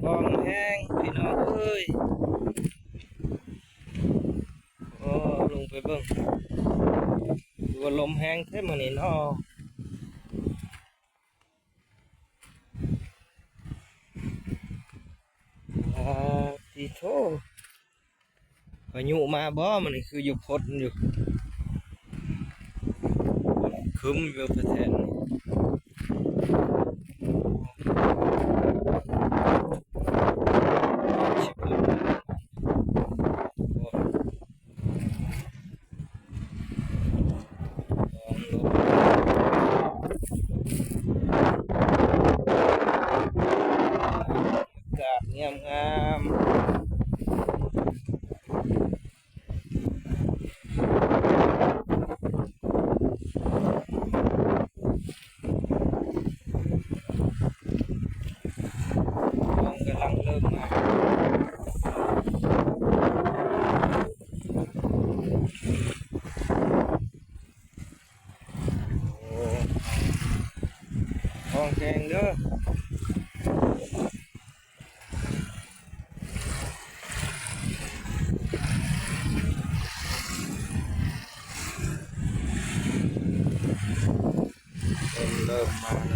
ຫ້ອງແຮງພີ່ນ້ອງເອີຍ. ໂອ້ ລົງໄປເບິ່ງ ຄືວ່າລົມແຮງແທ້ມື້ນີ້ເນາະ. ອາ ຕິໂທ ພາຍຸມາບໍ່? ມື້ນີ້ຄືຢູ່ພົດຢູ່ ຄຶ້ມຢູ່ແທ້ໆ. ອາກາດງາມໆ. ຫ້ອງກຳລັງເລີ່ມມາ. ໂອ້ ຫ້ອງແຮງເດີ. ເລີ່ມ ເລີ່ມມາແລ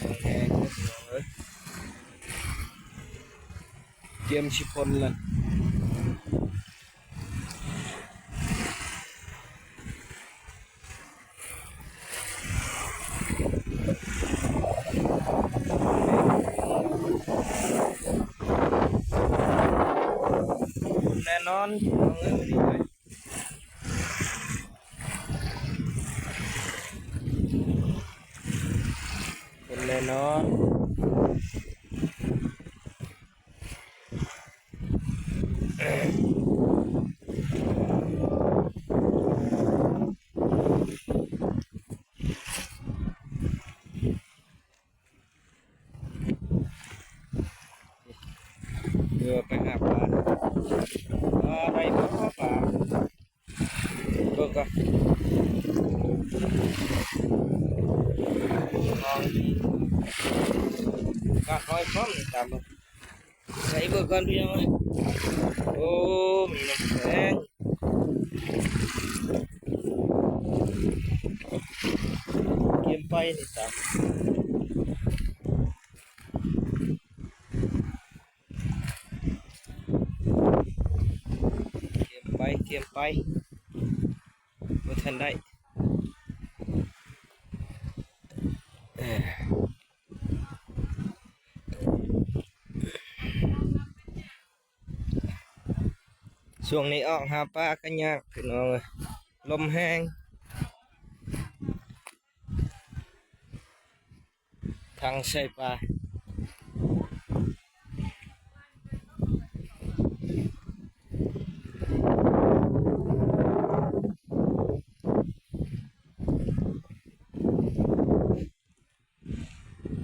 ້ວ ແຮງເດີພີ່ນ້ອງເອີຍ. ກຽມຊິພົ້ນລະ. ແນ່ນອນພີ່ນ້ອງເອີຍ ມື້ນີ້ເລີຍ ຝົນແນ່ນອນ. ເອີ ໄປຫາປາ ປາໄດ້ບໍ່ປາ? ເບິ່ງກ່ອນ ມອງນີ້ ປານ້ອຍພ້ອມນີ້ ຕາມເບິ່ງ ໃສ່ເບິ່ງກ່ອນພີ່ນ້ອງເອີຍ. ໂອ້ ມີນ້ຳແຂງ ກຽມໄປນີ້ ຕາມ ກຽມໄປ ກຽມໄປ ບໍ່ທັນໄດ້ ເອີ. ຊ່ວງນີ້ອອກຫາປາກໍຍາກພີ່ນ້ອງເອີຍ ລົມແຮງ ຖັງໃສ່ປາ.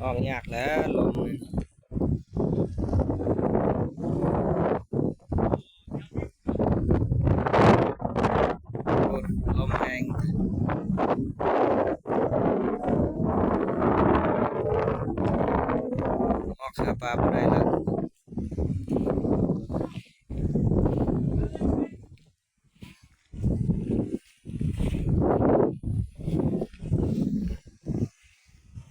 ອອກຍາກແຫຼະ ລົມນີ້ ໂອ້ຍ ລົມແຮງ ອອກຫາປາບໍ່ໄດ້ລະ.